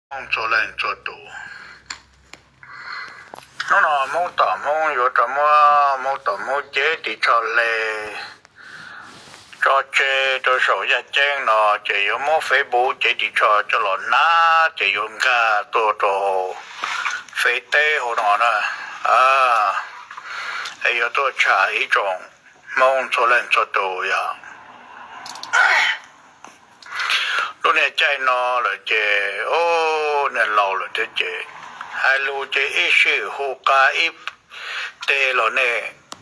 Hmoob txhua leej txhua tus, hnub no Hmoob tom Hmoob yuav rau muab Hmoob tom Hmoob cev ris tsho hle tso tseg rau saum yaj ceeb no, ces yuav muab Facebook cev ris tsho coj los hnav ces yuav nkag tuaj rau hauv Facebook teb hauv no na, es yuav tuaj tsham ib tsoom Hmoob txhua leej txhua tus yog lub niag caij no lawm ces, niag laus lawm thiab ces hais lus ces ib sij hu qa ib teg los nej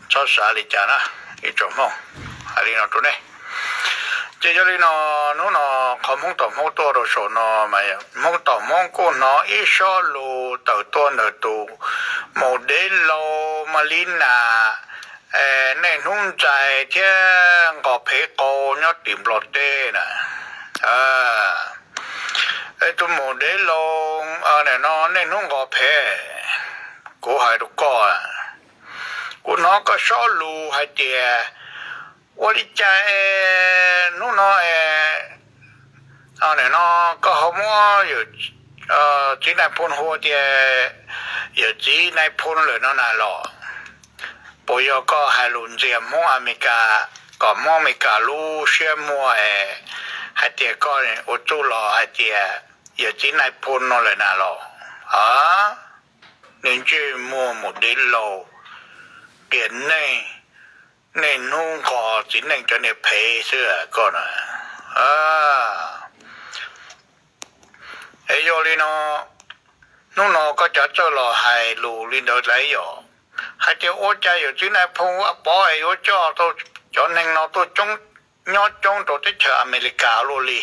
txhob xav li cas na, ib tsoom Hmoob, hais li no rau nej. Ces yog li no, hnub no qhov Hmoob tom Hmoob tuaj rau saum no mas Hmoob tom Hmoob kuj hnov ib sob lus tawm tuaj ntawm tus maum dev laus Malina, nej hnub ntxais thiab nqos phev qau nyob tim Nplog teb na. Tus maum dev laus, nim no nej hnub nqos phev, kuv hais rau koj, kuv hnov koj sob lus hais tias ua li cas hnub no nim no koj ho muab txiv nais phoo hu tias yawm txiv nais phoo lawm no na los? Puas yog koj hais lus ntxias Hmoob Amelikas kom Hmoob Amelikas lub siab muag hais tias koj ua txuj los hais tias yawm txiv nais phoo no lawm na los? Niag ntsej muag maum dev laus qias neeg, nej hnub nqos txiv neej cov niag phev xwb koj na. Es yog li no, hnub no koj cav txawj los hais lus li ntawd lawm yom, hais tias ua cas yawm txiv nais phoo Vaj Pov es yuav coj tau cov neeg no tuaj nyob coob rau teb chaws Amelikas luaj li,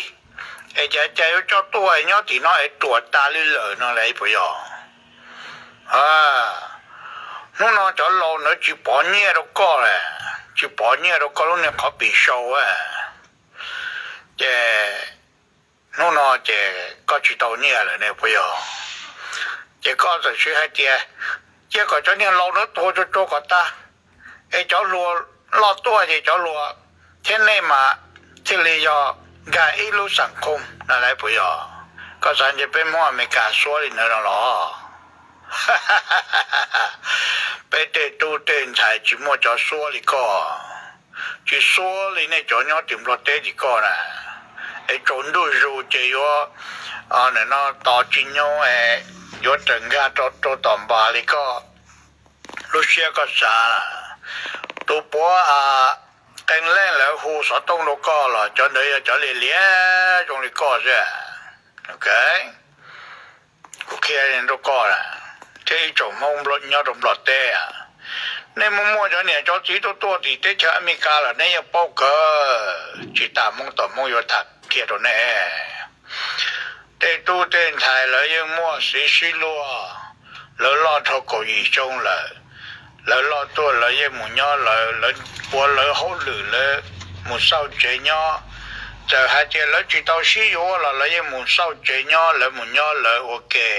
es cas cas yuav coj tuaj nyob tim no es ruam tas li lawm no las puas yog? Hnub no cov laus ntawd tsis pov nyiaj rau koj las, tsis pov nyiaj rau koj lub niag qhov pim sau, ces hnub no ces koj tsis tau nyiaj lawm ne puas yog? Ces koj txawm sis hais tias cia kom cov niag laus ntawd tuag tsuag tsuag kom tag, es cov hluas loj tuaj ces cov hluas thiab nej mas thiaj li yog nkag ib lub xeem khoom no las puas yog? Koj xav ntshe peb Hmoob Amelikas suab li ntawd no los? Peb tej tub tej ntxhais tsis muaj cov suab li koj, tsis suab li nej cov nyob tim Nplog teb tim koj na. Es tsaus ntuj zus ces yuav, nim no tos tsis nyob es yuav raws nkag rau tom npas li koj lub siab koj xav. Tus puav qee leej lawv hu xov tooj rau koj los cov ntawd yog cov liam liam zoo li koj xwb. Kuv qhia rau koj thiab ib tsoom Hmoob nyob rau Nplog teb, nej muaj muaj cov niam cov txiv tuaj tuaj tim teb chaws Amelikas lawm nej yeej paub kawg, tsis tas Hmoob tom Hmoob yuav tham qhia rau nej. Tej tub tej ntxhais lawv yeej muaj xiv sib luag, lawv loj dhau kaum yim xyoo lawm, lawv loj tuaj lawv yeej mus nyob lawv, lawv ua lawv hauj lwm lawv mus xauj tsev nyob. Txawm hais tias lawv tsis tau sib yuav los lawv yeej mus xauj tsev nyob, lawv mus nyob lawv ua ke.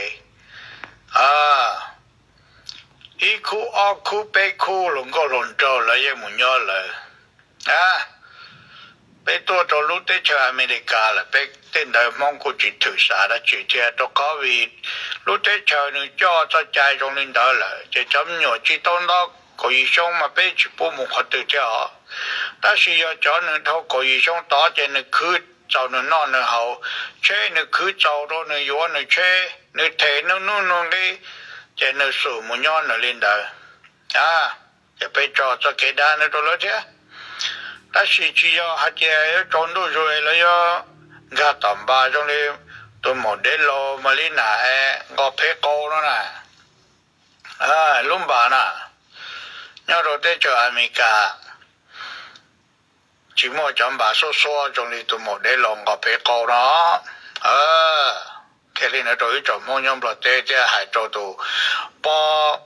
Ib khub ob khub peb khub hluas nkauj hluas nraug lawv yeej mus nyob lawv. Peb tuaj rau lub teb chaws Amelikas lawm peb tej ntawd Hmoob kuj tsis thwm xav dab tsi thiab rau qhov vim lub teb chaws nws coj txoj cai zoo li ntawd lawm ces cov me nyuam tsis tau nto kaum yim xyoo mas peb tsis pub mus qhov twg thiab os. Tab sis yog cov nws dhau kaum yim xyoo tod ces nws khwv txaus nws noj nws haus, tsheb nws khwv txaus rau nws yuav nws tsheb, nws them nws nuj nws nqi, ces nws xum mus nyob nws li ntawd. Ces peb tso txoj kev dav ntawd rau lawv thiab. Tab sis tsis yog hais tias yuav tsaus ntuj zus lawv yuav nkag tom npas zoo li tus maum dev laus Malina nqos phev qau no na. Lub npas na, nyob rau teb chaws Amelikas tsis muaj cov npas xuab xuab zoo li tus maum dev laus nqos phev qau no. Qhia li ntawd rau ib tsoom Hmoob nyob Nplog teb thiab hais rau tus pog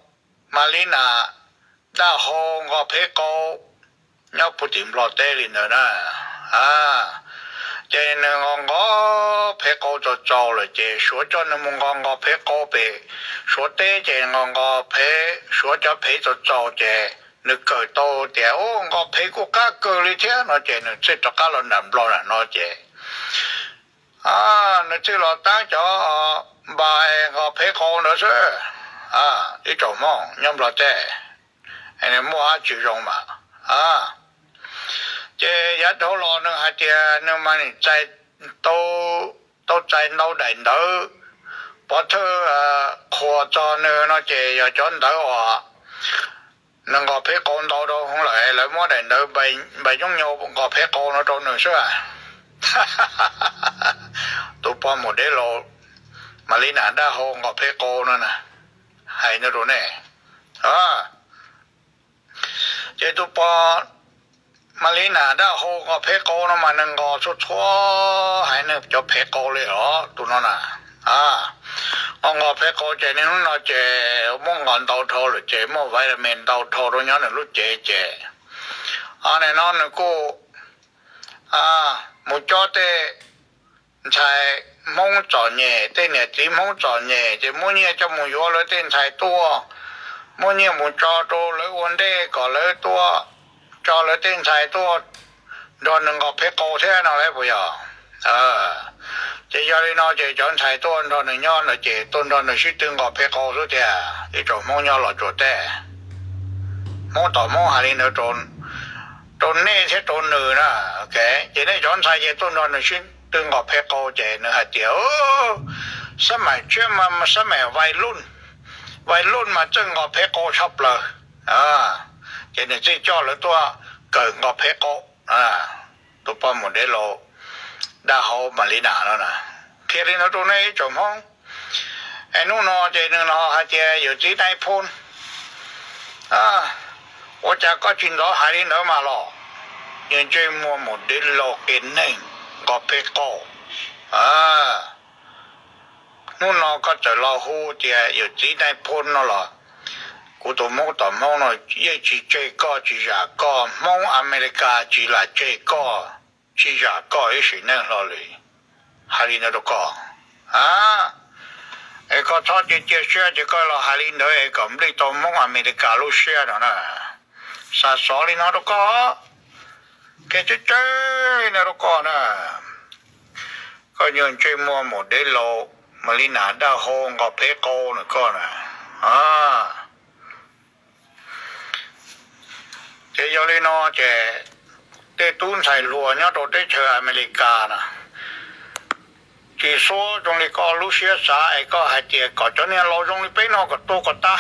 Malina dab hau nqos phev qau nyob puag tim Nplog teb li ntawd na. Ces nws nqos nqos phev qau txaus txaus lawm ces Suav coj nws mus nqos nqos phev qau pem Suav teb ces nqos nqos phev Suav cov phev txaus txaus ces nws kawm tau tias u nqos phev kuj qab kawg li thiab no ces nws thiaj rov qab los nram Nplog na no ces nws thiaj los taab cov npa nqos phev qau ntawd xwb. Ib tsoom Hmoob nyob Nplog teb, nws muaj dab tsi zoo mas. Ces yav dhau los nws hais tias nws mas tau txais ntau daim ntawv pov thawj qhuas txog nws no ces yog cov ntawv uas nws nqos phev qau ntau rau hwv lawm, lawv muab daim ntawv npa yooj yim nqos phev qau no rau nws xwb. Tus pog mus dev laus Malina dab hau nqos phev qau no na, hais no rau nej. Ces tus pog Malina dab hau nqos phev qau no mas nws nqos txhua txhua, hais nws cov phev qau li os tus no na. Nqos phev qau ces niaj hnub no ces muab nqos ntau dhau lawm ces muaj vitamin ntau dhau rau nyob nws lub cev ces, nim no nws kuj mus coj tej ntxhais Hmoob txom nyem, tej niam txiv Hmoob txom nyem ces muab nyiaj coj mus yuav lawv tej ntxhais tuaj, muab nyiaj mus tso rau lawv ua ntej kom lawv tuaj tso lawv tej ntxhais tuaj nrog nws nqos phev qau thiab no las puas yog? Ces yog li no ces cov ntxhais tuaj nrog nws nyob ntawd ces tuaj nrog nws sib tw nqos phev qau xwb tiag. Ib tsoom Hmoob nyob Los Tsuas teb, Hmoob tom Hmoob hais li ntawd rau nej thiab rau nws na. Ces nej cov ntxhais ces tuaj nrog nws sib tw nqos phev qau ces nws hais tias, xab maim tshiab mas xab maim vais luj, vais luj mas txawj nqos phev qau tshaj plaws. Ces nws thiaj coj lawv tuaj kawm nqos phev qau. Tus pog mus dev laus dab hau Malina no na, qhia li no rau nej ib tsoom Hmoob. Es hnub no ces nws los hais tias yawm txiv Nais Phoo, ua cas koj tsis ntxov hais li ntawd mas los? Yog ntsej muag mus dev laus qias neeg nqos phev qau. Hnub no koj txawm los hu tias yawm txiv Nais Phoo no los, kuv tus Hmoob tom Hmoob no yeej tsis tseg koj tsis zam koj, Hmoob Amelikas tsis lam tseg koj tsis zam koj ib sim neej hlo li. Hais li ntawd rau koj, es koj txhob cia cia siab ces koj los hais li ntawd es kom nplij tau Hmoob Amelikas lub siab no na. Xav xov li no rau koj, qhia tsawg tsawg li no rau koj na. Koj nyuag ntsej muag mus dev laus Malina dab hau nqos phev qau na koj na. Ces yog li no ces tej tub ntxhais hluas nyob rau teb chaws Amelikas na, tsis xub zoo li koj lub siab xav es koj hais tias kom cov niag laus zoo li peb no kom tuag kom tag.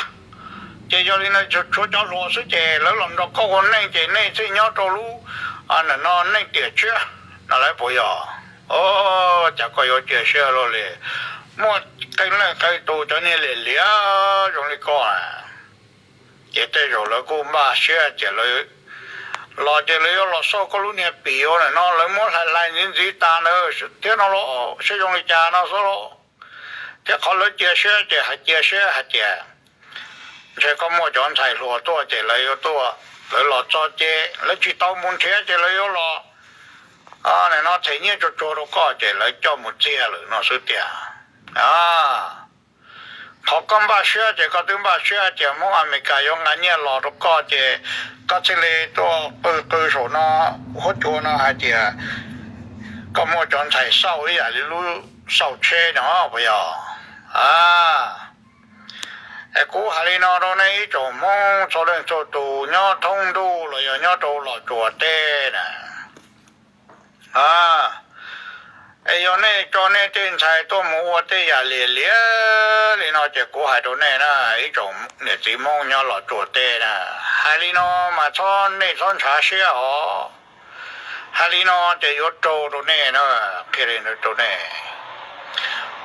Ces yog li no tshuav cov hluas xwb ces lawv los nrog koj ua neej ces nej thiaj nyob rau lub, no neej tiam tshiab no las puas yog? Cas koj yuav cia siab luaj li. Muaj qee leej qee tus cov niag liam liam zoo li koj, ces tej zaum lawv kuj npaj siab tias lawv los ces lawv yuav los xauj koj lub niag pim ua ntawm no, lawv muab hlais hlais ntxiv ntxiv tas ntawd thiab no los, siab zoo li cas no xwb los. Thiab qhov lawv cia siab ces hais cia siab hais tias ntshe koj muaj cov ntxhais hluas tuaj ces lawv yuav tuaj, lawv los txog ces lawv tsis tau mus nrhiav ces lawv yuav los, nim no them nyiaj tsuag tsuag rau koj ces lawv coj mus txiag lawm no xwb tiag. Qhov koj npaj siab ces koj twb npaj siab tias Hmoob Amelikas yuav nqa nyiaj los rau koj ces koj thiaj li tuaj qw qw saum no, huab cua no hais tias koj muaj cov ntxhais xauj ib yam li lub xauj tsheb no puas yog? Es kuv hais li no rau nej ib tsoom Hmoob txhua leej txhua tus nyob thoob ntuj los yog nyob rau Los Tsuas teb na. Es yog nej tso nej tej ntxhais tuaj mus ua tej yam liam liam li no ces kuv hais rau nej na, ib tsoom niam txiv Hmoob nyob Los Tsuas teb na, hais li no mas txhob, nej txhob ntshav siab os. Hais li no ces yuav raug rau nej na, qhia li ntawd rau nej.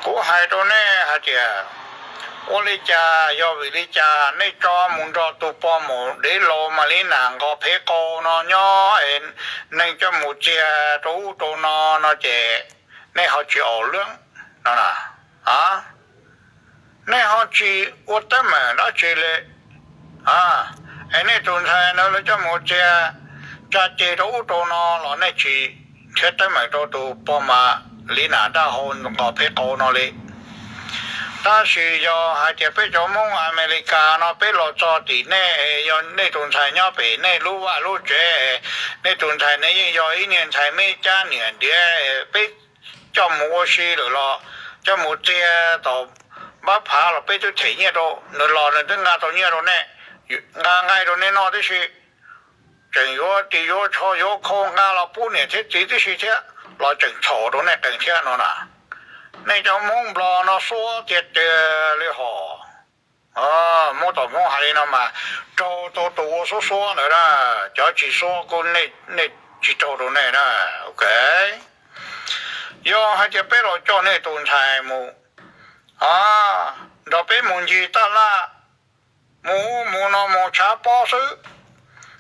Kuv hais rau nej hais tias ua li cas, yog vim li cas nej tso mus nrog tus pog mus dev laus Malina nqos phev qau no nyob es neeg coj mus txiag rau ub rau no no ces nej ho tsis au leeb no na, nej ho tsis ua teeb meem dab tsi li. Es nej tus ntxhais ntawd lawv coj mus txiag tsa ceg rau ub rau no los nej tsis nrhiav teeb meem rau tus pog Malina dab hau nqos phev qau no li. Tab sis yog hais tias peb cov Hmoob Amelikas no peb los txog tim nej, yog nej tus ntxhais nyob pem nej lub vaj lub tsev, nej tus ntxhais ne yeej yog ib niag ntxhais me cab niam ntiav, peb coj mus ua si lawm los coj mus txiag tom npab phav los peb twb them nyiaj rau nws los nws twb nqa tau nyiaj rau nej, nqa nqaij rau nej noj tib si. Tseem yuav ris yuav tsho yuav khau nqa los pub niam thiab txiv tib si thiab los tseem txhaum rau nej qees thiab no na. Nej cov Hmoob Nplog no suab tiag tiag li hos. Hmoob tom Hmoob hais li no mas raug tau tus ua suab suab ntawd na, cov tsis suab kuj nej tsis raug rau nej na. Ok, yog hais tias peb los coj nej tus ntxhais mus nrog peb mus ncig taj laj, mus ub mus no mus tshav pob xwb,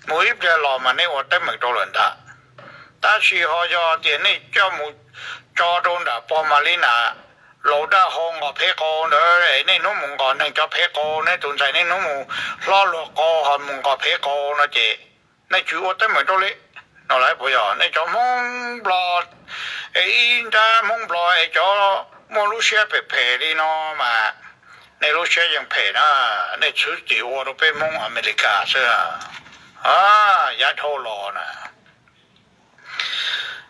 mus ib pliag los mas nej ua teeb meem rau lawm ntag. Tab sis ho yog tias nej coj mus tso rau nram pog Mas Li Nas laus daj hau nqos phev qau ntawd, nej hnub mus nqos neeg cov phev qau, nej tus ntxhais nej hnub mus hlob luag qau ho mus nqos phev qau no ces nej tsis ua teeb meem rau li no lawm puas yog? Nej cov Hmoob Nplog es ib nrab Hmoob Nplog es cov muaj lub siab phem phem li no mas nej lub siab yeej phem na, nej txwv txim ua rau peb Hmoob Amelikas xwb, yav dhau los na.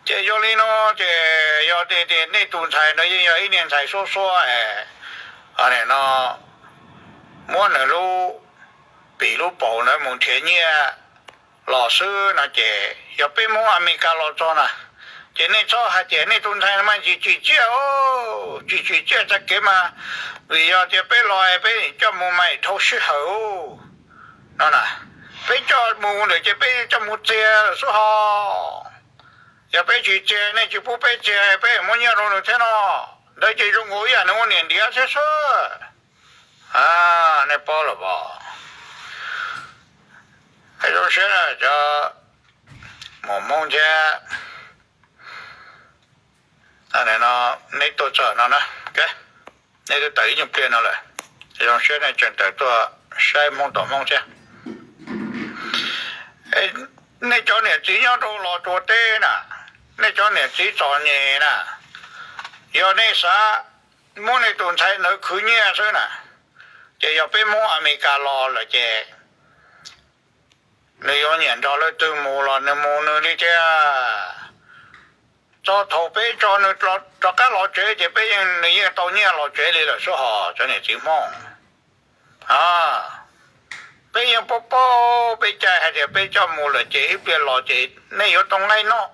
Ces yog li no ces yog tias nej tus ntxhais no yeej yog ib niag ntxhais suab suab no, muab nws lub pim lub paum ntawd mus nrhiav nyiaj los xwb no ces yog peb Hmoob Amelikas los txog na, ces nej txhob hais tias nej tus ntxhais no mas tsis tsim txiaj, tsis tsim txiaj txoj kev mas, vim yog tias peb los peb coj mus mas dhau sij hawm no na. Peb coj mus ntawm ces peb coj mus txiag lawm xwb hos. Yog peb tsis txiag, nej tsis pub peb txiag, peb muab nyiaj rau nws thiab no, ntawd ces zoo nkaus ib yam nws ua niam ntiav thiab xwb. Nej paub lawm os. Zoo siab cov muam Hmoob thiab, neb tuaj txog no na, neb twb tawm ib nyuag pliag no lawm, zoo siab nej tseem tawm tuaj saib Hmoob tom Hmoob thiab. Nej cov niam txiv nyob rau Los Tsuas teb na, nej cov niam txiv txom nyem na, yog nej xav muab nej tus ntxhais ntawd khwv nyiaj xwb na, ces yog peb Hmoob Amelikas los lawm ces nws yuav nyiam nrog leej twg mus los nws mus nws li thiab. Txog thaum peb tso nws rov qab los tsev ces peb, nws yeej tau nyiaj los tsev li lawm xwb hos cov niam txiv Hmoob. Peb yeej paub paub peb cai hais tias peb coj mus lawm ces ib pliag los ces nej yuav tau nqaij noj,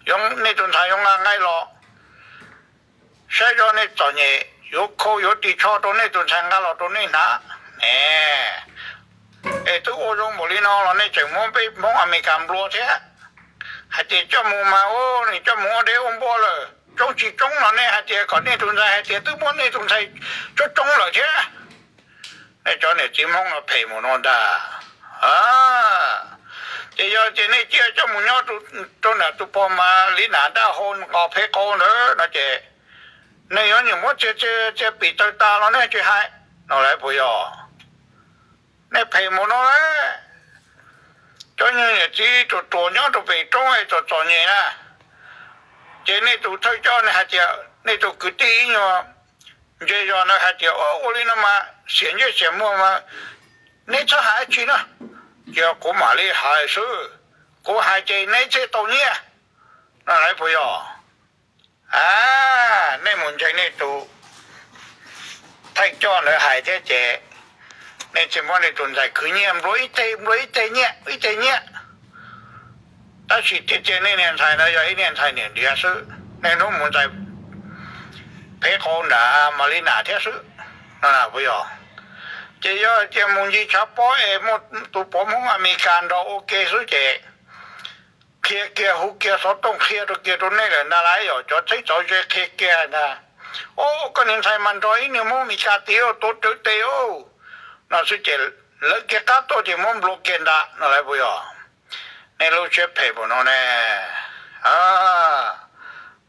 yuav, nej tus ntxhais yuav nqa nqaij los. Saib zoj nej txom nyem yuav khau yuav ris tsho rau nej tus ntxhais nqa los rau nej hnav ne. Es twb ua zoo npaum li no los nej tseem muab peb Hmoob Amelikas nplua thiab, hais tias coj mus mas ua, nws coj mus ua dej ua npua lawm, tsoob tsis tsoob los nej hais tias kom nej tus ntxhais hais tias twb muab nej tus ntxhais tsoob tsoob lawm thiab. Nej cov niam txiv Hmoob no phem mus no ntag. Ces yog tias nej cia coj mus nyob rau nram tus pog Mas Li Nas daj hau nqos phev qau ntawd no ces nws yuav nyiam muab txiag, txiag pim tawg tas los nej tsis hais no lawm puas yog? Nej phem mus no lawm. Cov niam txiv ruam ruam nyob rau pem roob es txom txom nyem na, ces nej tus thawj coj hais tias nej tus kwv tij ib nyuag ntse zog ntawd hais tias ua li no mas xiam ntsej xiam muag mas neb txhob hais dab tsi na, ces kuv mam li hais xwb, kuv hais ces neb thiaj tau nyiaj no lawm puas yog? Nej mus ntseeg nej tus thawj coj ntawd hais thiab ces nej thiaj muab nej tus ntxhais khwv nyiaj nplua ib teg nplua ib teg nyiaj ib teg nyiaj. Tab sis tiag tiag nej niag ntxhais ntawd yog ib niag ntxhais niam ntiav xwb, nej hnub mus ntxais phev qau nram Mas Li Nas thiab xwb no puas yog? Ces yog tias mus ncig tshav pob es muaj tus pov Hmoob Amelikas nrog ua ke xwb ces qhia kiag hu kiag xov tooj qhia rau kiag rau nej lawm ntag lauj, yog cov txheeb txov ze qhia kiag ntag. Au, koj niag ntxhais mas nrog ib niag Hmoob Amelikas tid tuav rawv tes no xwb ces lawv kiag qab tuaj ces muab nplua kiag ntag no lawm puas yog? Nej lub siab phem npaum no ne,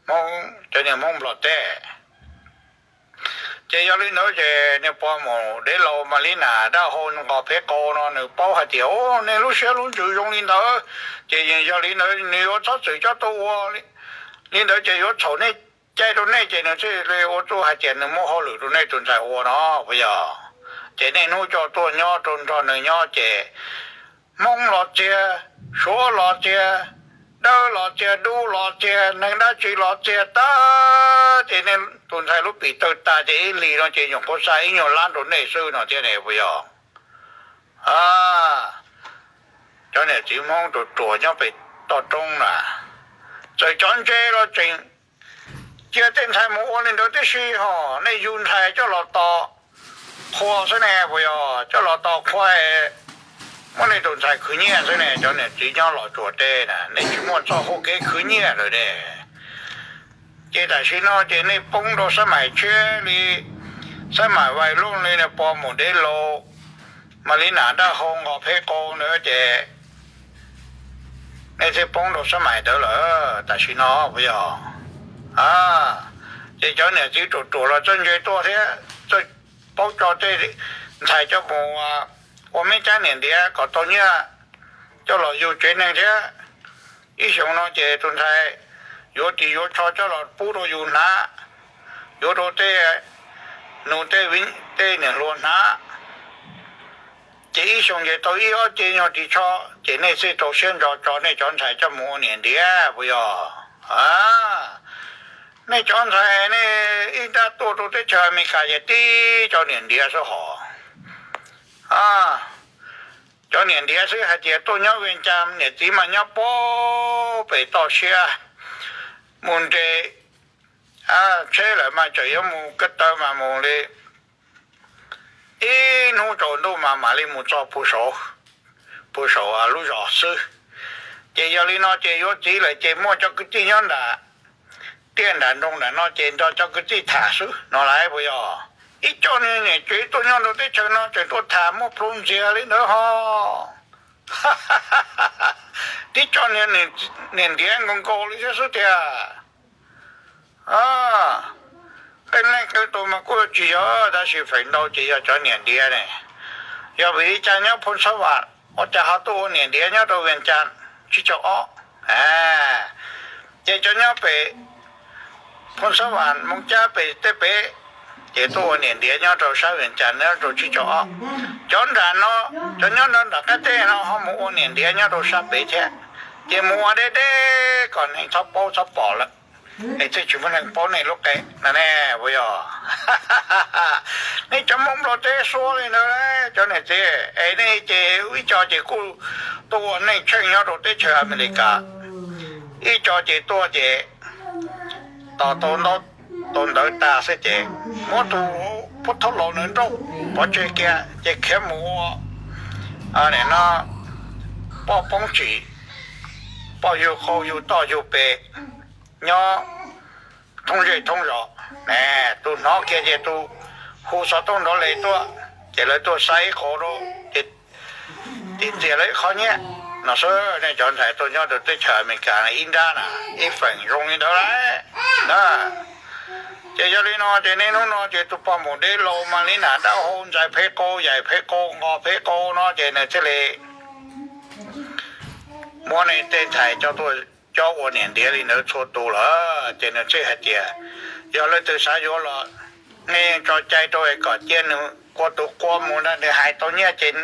Hmoob, cov niag Hmoob Nplog teb. Ces yog li ntawd ces niag pog mus deb laus Mas Li Nas daj hau nqos phev qau no nws paub hais tias, au, nej lub siab lub ntsws zoo li ntawd, ces yog li ntawd nws yuav txhob txwm coj tuaj ua li ntawd ces yuav txhaum nej cai rau nej ces nws thiaj li ua txuj hais tias nws muab hauj lwm rau nej tus ntxhais ua no puas yog? Ces niaj hnub coj tuaj nyob rau nrog nws nyob ces Hmoob los txiag, Suav los txiag, dawb los txias, dub los txias, neeg dab tsi los txias tag, ces nej tus ntxhais lub pim tawg tas ces ib hlis no ces nyuam qhuav xa ib nyuag lab rau nej xwb no thiab ne puas yog? Cov niam txiv Hmoob ruam ruam nyob pem toj roob na, txawm cov ntse los tseem cia tej ntxhais mus ua li ntawd tib si ho, nej yug ntxhais coj los tos qhua xwb ne puas yog? Coj los tos qhua, muab nej tus ntxhais khwv nyiaj xwb ne. Cov niam txiv nyob Los Tsuas teb na, nej tsis muaj txoj hau kev khwv nyiaj lawm ne. Ces tam sim no ces nej poob rau sab maim tshiab li, sab maim vais looj li, nej pov mus dev laus, mas li nas dab hau nqos phev qau na ces nej thiaj poob rau sab maim ntawd lawm tam sim no puas yog? Ces cov niam txiv ruam ruam los txawj ntse tuaj thiab, txawj paub tso tej ntxhais coj mus ua meb cab niam ntiav kom tau nyiaj coj los yug tsev neeg thiab. Ib xyoos no ces tus ntxhais yuav ris yuav tsho coj los pub rau yus hnav, yuav rau tej nus tej viv tej niam hluas hnav, ces ib xyoos ces tau ib ob ce nyuag ris tsho, ces nej thiaj rau siab ntso tso nej cov ntxhais coj mus ua niam ntiav puas yog? Nej cov ntxhais nej ib nrab tuaj rau teb chaws Amelikas ces tib cov niam ntiav xwb hos. Cov niam ntiav xwb hais tias tuaj nyob Vias Cas niam txiv mas nyob puag pem toj siab, mus nres tsheb lawm mas tseem yuav mus ko taw mas mus li ib hnub tsaus ntuj mas mam li mus txog puag saum lub zos xwb. Ces yog li no ces yuav txiv lawm ces muaj cov kwv tij nyob nram tiaj nram nroog nram no ces nrog cov kwv tij tham xwb no lauj puas yog? Ib co niag niam tsev tuaj nyob rau teb chaws no tseem tuaj tham muaj plhu ntxiag li ntawd ho. Tib co niag niam ntiav nkaus nkaus li thiab xwb tiag. Qee leej qee tus mas kuj tsis yog, tab sis feem ntau ces yog cov niam ntiav ne. Yog vim li cas nyob Phoos Xab Vam ua cas ho tuaj ua niam ntiav nyob rau Vias Cas tsib caug ob? Ces cov nyob pem Phoos Xab Vam Moos Cab pem tej pem, ces tuaj ua niam ntiav nyob rau sab Vias Cas nyob rau tsib caug ob. Cov nram no, cov nyob nram qab teb no ho mus ua niam ntiav nyob rau sab pem thiab. Ces mus ua deb deb kom neeg txhob paub txhob pom lawm, es thiaj tsis muaj neeg paub nej lub qe no ne puas yog? Nej cov Hmoob Nplog teb suab li ntawd, cov niam txiv, es nej ces ib co ces kuj tuaj ua neej tsheej nyob rau teb chaws Amelikas, ib co ces tuaj ces tos tau ntaub tau ntawv tas xwb ces muab tus pub thaub laus ntawd nrauj pov tseg kiag ces khiav mus ua no poj poob tsim, poj yug qau yug toj yug pes, nyob thoob zej thoob zos. Tus hnov kiag ces tus hu xov tooj nrov les tuaj, ces lawv tuaj saib qhov rau ces ntxias lawv ib qho nyiaj no xwb. Nej cov ntxhais tuaj nyob rau teb chaws Amelikas ib nrab na, ib feem zoo li ntawd lauj. Ces yog li no ces niaj hnub no ces tus poj mus deb laus mas li nas dab hau ntxais phev qau yaim phev qau nqos phev qau no ces nws thiaj li muab nej tej ntxhais coj ua niam ntiav li ntawd txhua tus lawm. Ces nws thiaj hais tias yog leej twg xav yuav los nej tso cai rau es kom cia nws qua tus qua mus ntag, nws hais tau nyiaj ces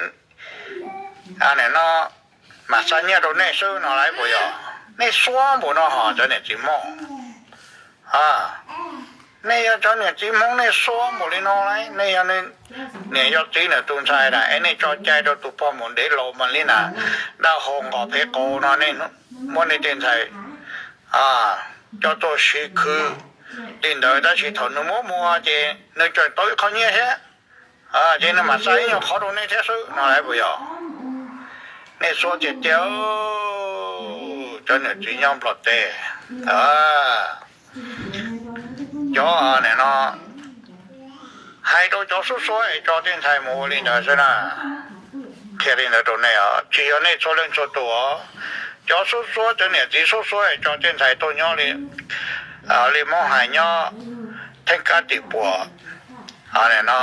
no mam xa nyiaj rau nej xwb no lauj puas yog? Nej suab npaum no hos cov niam txiv Hmoob. Nej yog cov niam txiv Hmoob nej suab npaum li no lauj, nej yog niam yog txiv nws tus ntxhais na es nej tso cai rau tus poj mus dev laus mas li na, dab hau nqos phev qau no, nej muab nej tej ntxhais coj tuaj siv khwv li ntawd, tab sis thaum nws muab mus ces nws tseem tau ib qho nyiaj thiab, ces nws mam xa ib nyuag qhov rau nej thiab xwb no lauj puas yog? Nej suab tiag tiag, cov niam txiv nyob Nplog teb. Cov no hais rau cov suab suab es tso tej ntxhais mus ua li ntawd xwb na. Qhia li ntawd rau nej os, tsis yog nej txhua leej txhua tus os. Cov suab suab, cov niam txiv suab suab es tso tej ntxhais tuaj nyob li, li Hmoob hais nyob theej kab tim puas no,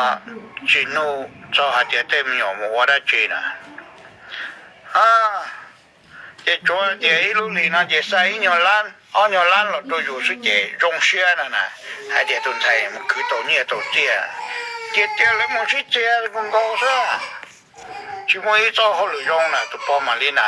tsis nug txog hais tias tej me nyuam mus ua dab tsi na. Ces tsuav tias ib lub hlis no ces xa ib nyuag lab ob nyuag lab los rau yus xwb ces zoo siab no na, hais tias tus ntxhais mus khwv tau nyiaj tau txiaj. Tiag tiag lawv mus sib txiag nkaus xwb, tsis muaj ib txoj hauj lwm zoo na, tus poj mam li na.